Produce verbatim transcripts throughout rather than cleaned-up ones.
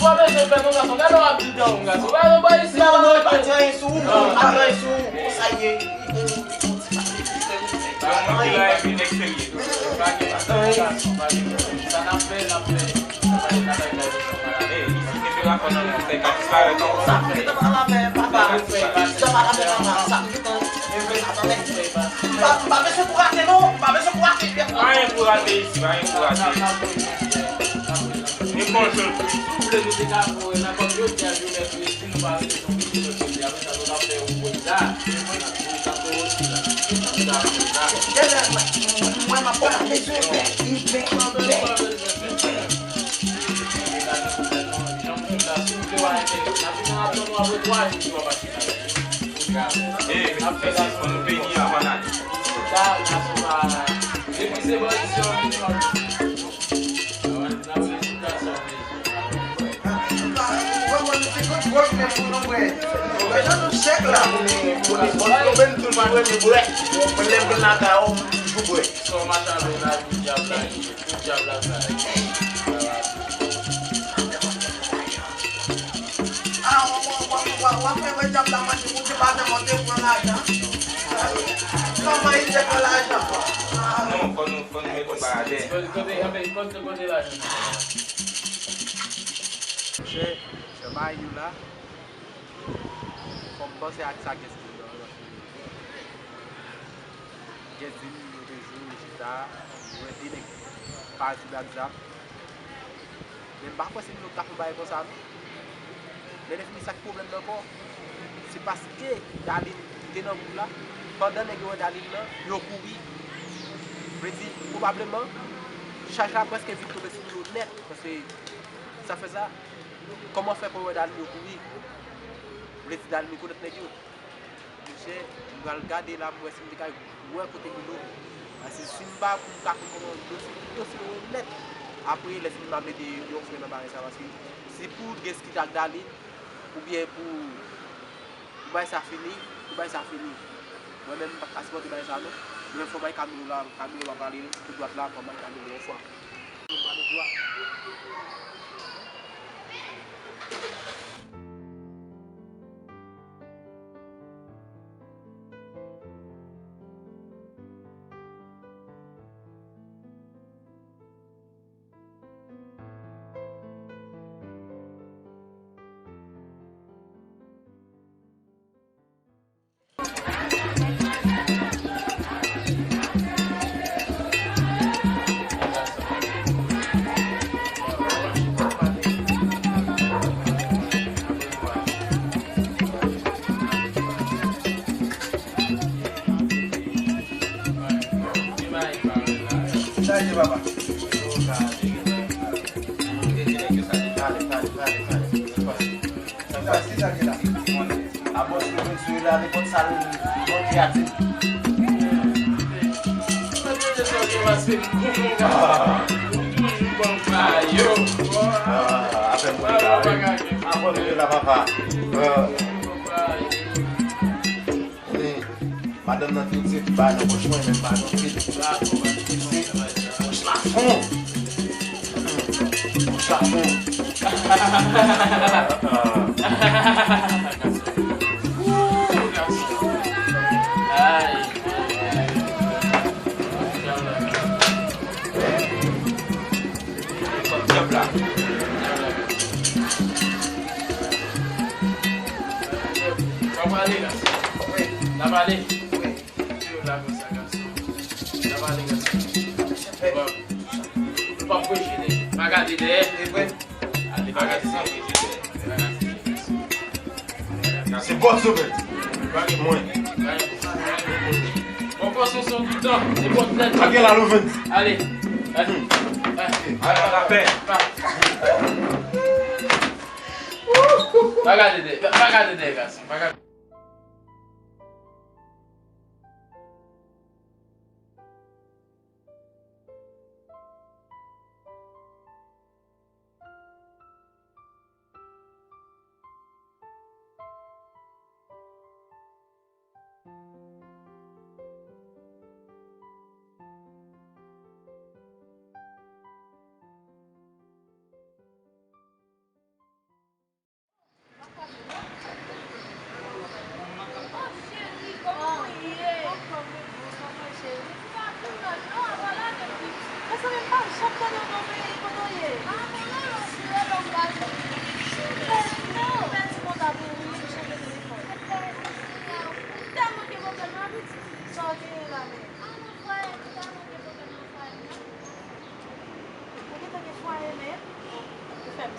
Ou pa bezwen fè non gason, gade w ap di dan ou gason. Gade w bay isi la. Non, non, pa di anyen sou ou, non, pa di anyen sou ou. Sa ye. Yon moun ki la epi nèg serye. Pa gen, pa gen, pa gen. Sa n ap fè, n ap fè. Sa pa gen, n ap fè. Ey, isi kenbe rapò nan men, fè ka disparèt non. Sa fè, sa pa la men, papa. Sa pa la men, mama. Sa, m pa, m pa bezwen pou rate non, m pa bezwen pou rate. Pa gen pou rate isi, pa gen pou rate. Si w vle, nou te ka voye nan kòm yo di a jounen pou yo, si nou pa rete, nou vini, nou te di, apre sa, nou ka fè yon bon la. Mwen, m ap pale, m pen, m pen, m pen, m pen. Ah, w ap fè wè dyab la manje, Bondye pa janm montre pran lajan. Kòman li te pran lajan? Non, fò nou, fò nou mete bagay atè. Kote, kote, kote lajan? Monchè, se pa yo la. Fò m panse ak sa Gès di m nan. Gès di m lòt jou, li chita, li wè de nèg pare sou Black Zap. Men m pa kwè se nou k ta fè yon bagay konsa, non. Men lè fini, sa k pwoblèm nan ankò? Se paske Darline te nan gwoup la, pandan nèg yo wè Darline nan, yo kouri. Vle di, pwobableman, chaj la prèske vin tonbe sou yo nèt, paske sa fè sa, kòman fè pou yo wè Darline yo kouri? Vle di Darline rekonèt nèg yo. Monchè, m pral gade la, m wè si m te ka wè kote Milo. Paske si m pa, pou m ka konn kòman dosye, dosye yo nèt. Apre, lè fini, m ap mete yon fren nan bagay sa, paske si pou Gès kite ak Darline, oubyen pou, pou bagay sa fini, pou bagay sa fini. Mwen menm, m pa ka sipòte bagay sa, non. Mwen, fò m al Camilo la, Camilo la pale, tou dwat la, fò m al Camilo yon fwa. Chaje, papa. Pale, pale, pale, pale. Sa ki sa ki la? Abòs yo vin sou yo la, nenpòt sa yo, bon, ki ati. Ah, apèl mwen la, wi. Apèl mwen la, papa. Euh, Madanm nan te di, ba nan pòch mwen, men pa nan pil. Pòch la fon. Pòch la fon. Ay. Dyab la. N ap ale, gason. N ap ale. Tire la konsa, gason. N ap ale, gason. Bon. Nou p ap preche, nèg. Pa gade dèyè. Ale, pa gade dèyè. Se bòs yo, men. Mwen. Bon, pran son son toutan. Se bòs nèt. Pa gen la, Louvens. Ale. Ale. Ale, la pè. Pa gade dèyè. Pa gade dèyè, gason. Pa gade.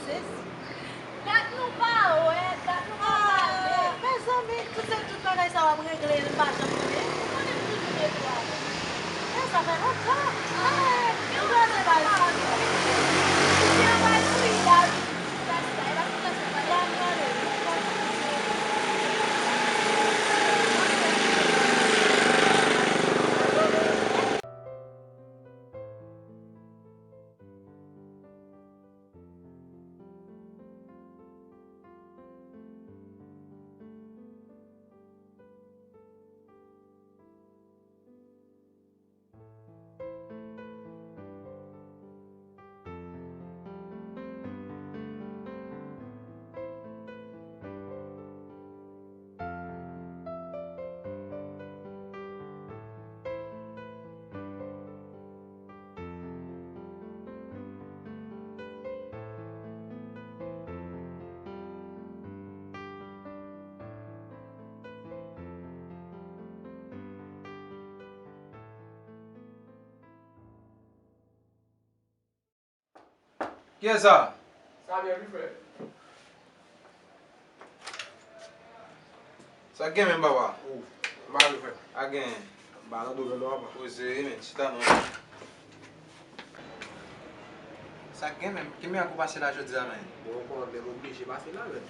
Sezi. Dat nou pa wè, dat nou pa pale. Ah, mezanmi, tout se tout bagay sa w ap regle, l pa janm konnen. Ou konnen m toujou netwaye. Men sa fè lontan. Ah, nou kraze bal. Ou gen yon bal pou li la, wi. Plas la, e pa sou plas la, pale. Kiyès sa? Samuel, wi, frè. Sa k gen menm, papa? Oh, m pa vle, frè. A gen. M pa nan do vèlò, papa. Poze, men, chita non. Sa k gen menm? Ki mirak ou pase la jodi a, men? Bon, ou konnen, m oblije pase la, men.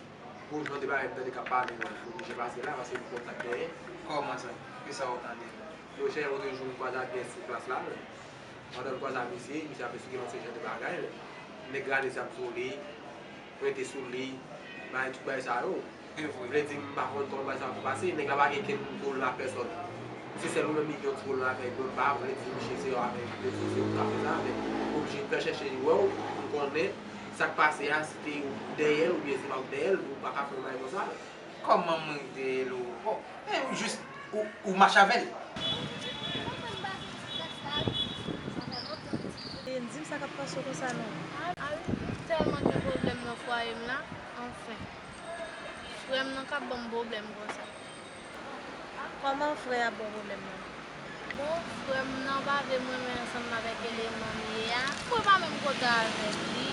Pou jan de bagay m tande k ap pale, men, m oblije pase la, paske m konn sa k genyen. Kòman sa? Kisa ou tande? Monchè, otrejou, m kwaze ak nèg sou plas la, men. Pandan m kwaze ak misye, misye ap esplike m yon seri jan de bagay, men. Nèg rale zam sou li, pwente sou li, bay tout bagay sa yo. Vle di, m pa konn kòman bagay sa ap pase, nèg la pa gen kenn pwoblèm ak pèsòn. Se sèl ou menm li gen yon ti pwoblèm avèk, bon, m pa vle di misye se avèk, vle di se ou k ap fè sa, men m oblije fè chèche wè w, m konnen sa k pase a, si te ou dèyè l oubyen se pa ou dèyè l, ou pa ka fè yon bagay konsa. Kòman mwen dèyè l ou? Oh, e ou jis, ou, ou mache avè l? E n di m sa k ap pase w konsa non. A wi, m tèlman gen pwoblèm nan fwaye m la, anfen. Frè m nan k ap ban m pwoblèm konsa. Kòman frè a ap ba w pwoblèm nan? Bon, frè m nan pa vle m renmen ansanm avèk eleman m ye a. Mwen pa menm kote avèk li.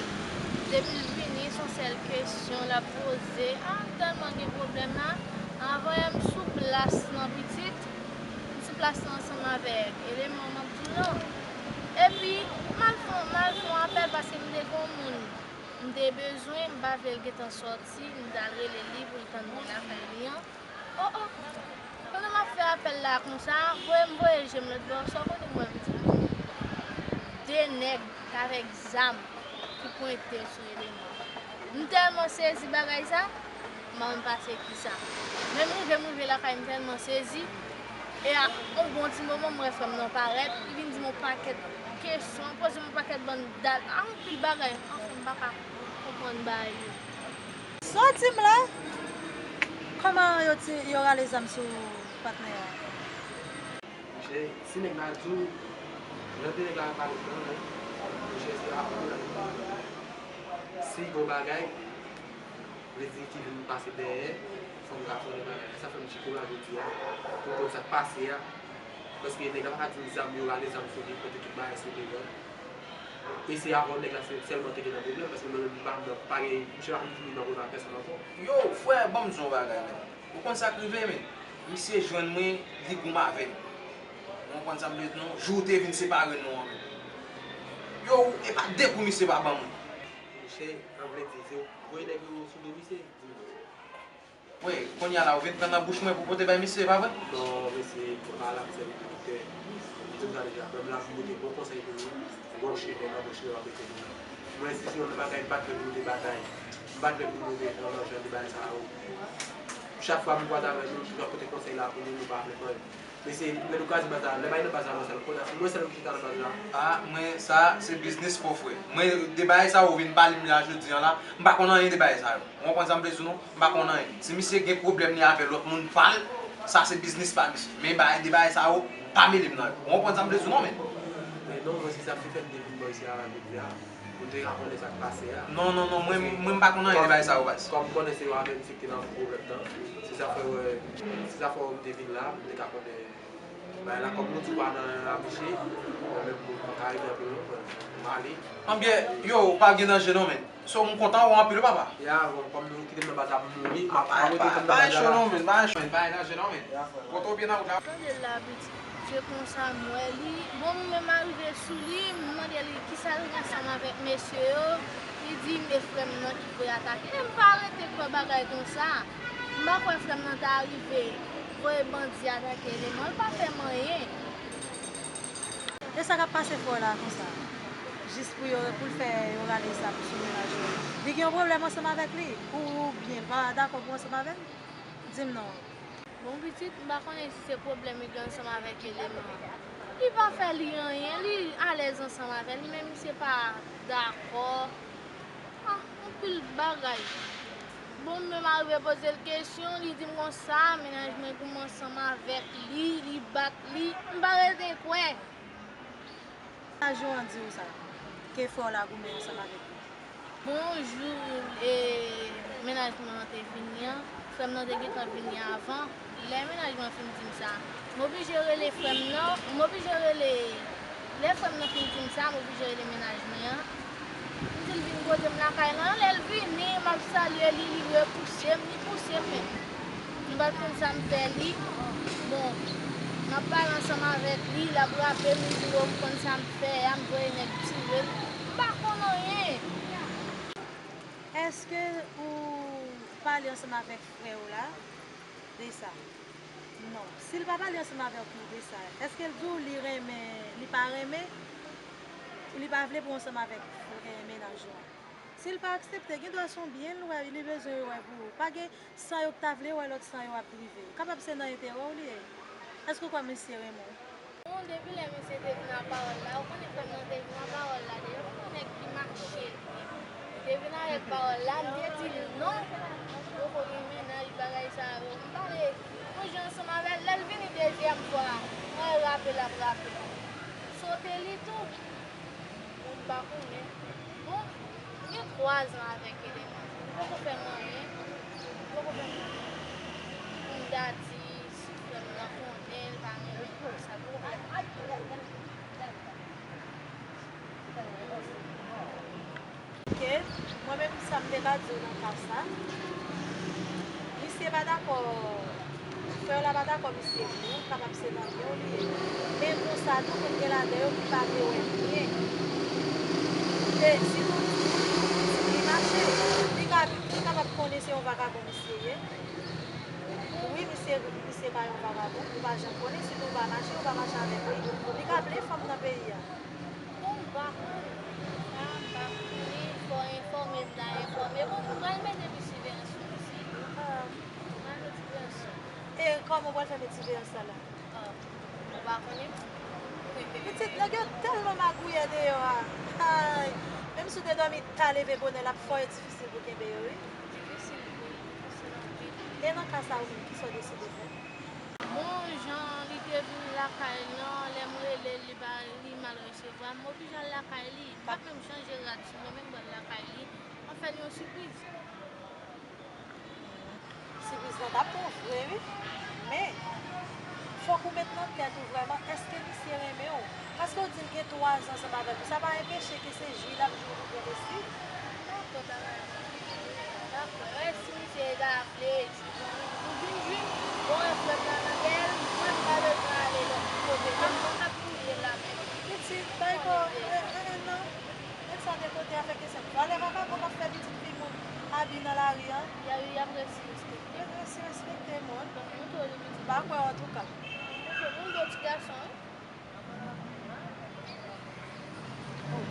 Depi l vini, se yon sèl kesyon l ap poze. A, m tèlman gen pwoblèm la. Anvan yè m sou plas nan pitit, m sou plas nan ansanm avèk eleman m ap di w lan. Epi, m al fè, m al fè yon apèl paske m te gen yon moun m te bezwen, m pa vle l gentan sòti, m t al rele li pou l tann mwen lakay li an. Oh, oh! Pandan m ap fè apèl la konsa, voye m voye je m lòtbò, sa w konnen mwen m di? De nèg avèk zam ki pwente sou eleman. M tèlman sezi bagay sa, m pa konn pase kisa. Menm rive m rive lakay, m tèlman sezi. E a, yon bon ti moman, m wè frè m nan parèt, li vin di m yon pakèt kesyon, poze m yon pakèt bann dat, a, anpil bagay. Anfen, m pa ka konprann bagay yo. Sa w di m la? Kòman yo ti, yo rale zam sou patnè a? Monchè, si nèg la di w, jan de nèg la pale nan, monchè, se apre l ap pale. Si gon bagay, vle di ki vin pase dèyè, fò m ka konnen bagay la. Sa fè m chita la jodi a, pou m konn sa k pase a. Paske nèg la pa ka di m zam, yo rale zam sou li, pote tout bagay sou li, non. E se avè w nèg la sèlman te gen nan pwoblèm, paske mwen menm m pa, m pa gen, misye pa konn fini nan pwoblèm ak pèsòn ankò. Yo, frè, ban m di w yon bagay, men. Ou konn sa k rive, men? Misye jwenn mwen, li goumen avè m. Ou konprann sa m vle di w, non? Jou w te vin separe nou an, men. Yo, e pa de kou misye pa ban mwen. Monchè, an vle di, se ou voye nèg yo sou do misye, di m non. Wi, kounye a la, ou vin pran nan bouch mwen pou pote bay misye, pa vre? Non, mesye, mwen pa la pou sèvi doktè. M di w sa deja, frè m la pou pote bon konsèy pou nou. Gòj chemen nan bouch li w ap mete nou. Mwen, si se yon bagay, m pa t vle pou nou te batay. M pa t vle pou nou te pran nan jan de bagay sa yo. Chak fwa m kwaze avè nou, nou toujou ap pote konsèy la pou nou, nou pa vle pran. Mesye, lè nou kraze baz la, lè bay nan baz la, mwen sèl, kounye a, se mwen sèl ki chita nan baz la. A, mwen, sa, se biznis pa w, frè. Mwen, de bagay sa yo vin pale m la jodi a la, m pa konn anyen de bagay sa yo. Ou konprann sa m vle di w non? M pa konn anyen. Si misye gen pwoblèm li avè lòt moun pa l, sa se biznis pa misye. Men bagay, de bagay sa yo, pa mele m nan yo. Ou konprann sa m vle di w non, men? Men non, mwen, se sa ki fè m te vin bò isi a jodi a. Pou m te ka konnen sa k pase a. Non, non, non, mwen, mwen m pa konn anyen de bagay sa yo, baz. Kòm m konnen se yo avè m ki te nan pwoblèm nan, se sa fè wè, se sa fè wè m te vin la, pou m te ka konnen bagay la. Kòm nou di pa nan afiche, mwen menm m pa ka rete anpil non, frè m. M ale. Anbyen, yo, pa gen danje non, men. So, m kontan wè w anpil, wi, papa. Ya, bon, kòm nou kite m nan baz la pou m mouri, m ap, m ap rete nan baz la. Pa gen cho non, men, pa gen cho, men, pa gen danje non, men. Kote w byen nan wout la? Tande l la, pitit. Se konsa m wè li. Bon, mwen menm m arive sou li, m mande li kisa l gen ansanm avèk mesye yo. Li di m e frè m nan ki voye atake. E m pa rete kwè bagay konsa. M pa kwè frè m nan ta rive voye bandi atake Eleman. L pa fè m anyen. E sa k ap pase frè w la konsa? Jis pou yo, pou l fè yo rale zam sou mennaj ou. Li gen yon pwoblèm ansanm avèk li? Oubyen l pa dakò pou ansanm avè l? Di m non. Bon, pitit, m pa konnen si se pwoblèm li gen ansanm avèk Eleman. Li pa fè li anyen, li alèz ansanm avè l, men misye pa dakò. Ah, anpil bagay. Bon, m menm arive poze l kesyon, li di m konsa, mennaj mwen goumen ansanm avèk li, li bat li. M pa rete kwè. Sa Joan di w sa, ke frè w la goumen ansanm avèk li? Bon, jou, e, mennaj mwen an te vini an, frè m nan te gentan vini avan. Lè mennaj mwen fin di m sa, m oblije rele frè m nan, m oblije rele, lè frè m nan fin di m sa, m oblije rele mennaj mwen an. M di l vin kote m lakay lan, lè l vini, m ap salye li, li repouse m, li pouse m menm. M pa t konn sa m fè li. Bon, m ap pale ansanm avèk li, l ap rape m, li di, "Ou konn sa m fè a, m voye nèg tire m." M pa konn anyen. Èske ou pale ansanm avèk frè w la de sa? Non. Si l pa pale ansanm avèk ou de sa, èske l di w li renmen, li pa renmen, ou li pa vle pou w ansanm avèk, eh, mennaj ou an? Si l pa aksepte, gen dwa se yon byen l wè, li bezwen yo wè pou ou. Pa gen san yo k ta vle wè lòt san yo ap drive. Kapab se nan enterè w li ye. Èske w kwè misye renmen w? Bon, depi lè misye te vin a pawòl la, ou konnen frè m nan te vin a pawòl la deja, ou konnen nèg ki mache. Li te vin avèk pawòl la, m te di l non, m poko gen mennaj, bagay sa yo. M pale yon jan ansanm avè l, lè l vini dezyèm fwa, mwen rape l ap rape. Sote li tou. Bon, m pa konnen. Bon, m gen twa zan avèk Eleman. Li poko fè m anyen. Li poko fè m anyen. Pou m ta di si frè m nan konnen l pa renmen m konsa, li poko fè m anyen. Ok. Mwen menm, sa m te ka di w nan ka sa, misye pa dakò, frè w la pa dakò misye vle w, kapab se nan men w li ye. Men konsa tou, konn gen ladan yo ki pa vle wè byen. E sitou, sitou, sitou li mache, li ka, li kapab konnen se yon vagabon misye ye. Wi, misye, misye pa yon vagabon, ou pa janm konnen, sitou ou pa mache, ou pa mache avèk li, li ka vle fanm nan peyi a. Bon, m pa konn. Sa, m pa konnen. Fò w enfòme m, ta enfòme. Bon, m pral mete pi siveyans sou misye. Ah. M pral mete siveyans sou. E kòman w pral fè met siveyans sa la? Ah, ou pa konnen? Pitit, nèg yo tèlman magouyè deyò a. Ay, menm si w te dòmi ta leve bonè, l ap fò e difisil pou kenbe yo, wi. Difisil, wi. Difisil anpil. E nan ka sa ou menm, kisa w deside fè? Bon, jan li te vin lakay lan, lè m rele l, li pa, li mal resevwa m, m oblije al lakay li. M pa t menm chanje rad sou mwen, men m pral lakay li, m ap fè li yon sipriz. Sipriz lan t ap bon vre, wi. Men, fòk ou met nan tèt ou vrèman, èske misye renmen w? Paske w di l gen twa zan ansanm avèk ou, sa pa enpeche ke se jwi l ap jwi w pou pwomès li. Dakò, ta va. Dakò. E si misye ta vle jwi m, ou vin jwi m, bon, e frè m nan nan dèyè l, mwen m pa bezwen ale lòt kote, men m p ap touye l la menm. Pitit, bay kò, e, e, e, non. Met sa de kote, afè ke se valè vagabon k ap fè pitit fi moun abi nan lari a. Y a, y ap resi respekte. Y ap resi respekte moun. Bon, montre w li pitit. M pa kwè antouka. Montre w, bon, bon ti gason, wi. Oh,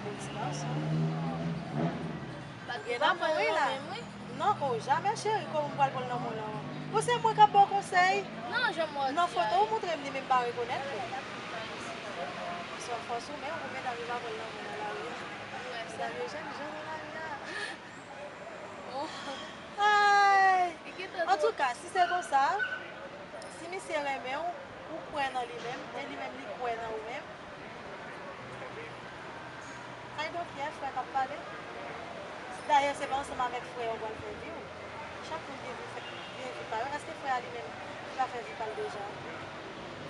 bon ti gason. Ou pa pran l nan men m, wi. Non, oh, jamè cheri, kòman m pral pran l nan men w la? Ou se mwen k ap ba w konsèy? Non, jan m wè w di a. Nan foto ou montre m li, men m pa rekonèt li. Se yon fòs ou, men ou medam yo pa pran l nan men w nan lari a. Medam yo jènjan nan lari a. Ay! Antouka, si se konsa, si misye renmen w, ou kwè nan li menm, e li menm li kwè nan ou menm, I don't care, frè k ap pale. Dayè, se pa ansanm avèk frè yo pral fè vi w. Chak moun gen vi, gen vi pa yo. Èske frè a li menm, li pa fè vi pa l deja?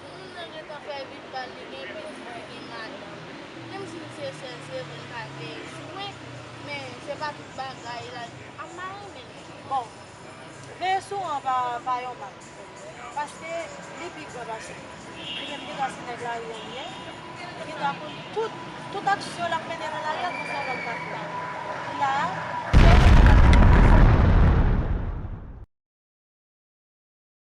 Moun nan gentan fè vi pa l, li gen pitit, li gen madanm. Menm si l se sèl, se vre l pa veye sou mwen, men Se pa tout bagay la ap mare men. Bon, veye sou an pa, pa yon mal. Paske li pi gran pase. Li menm gen dwa se nèg lari an li ye. Li gen dwa konn tout, tout aksyon l ap mennen nan lari a, konsa lòt ka fè. La,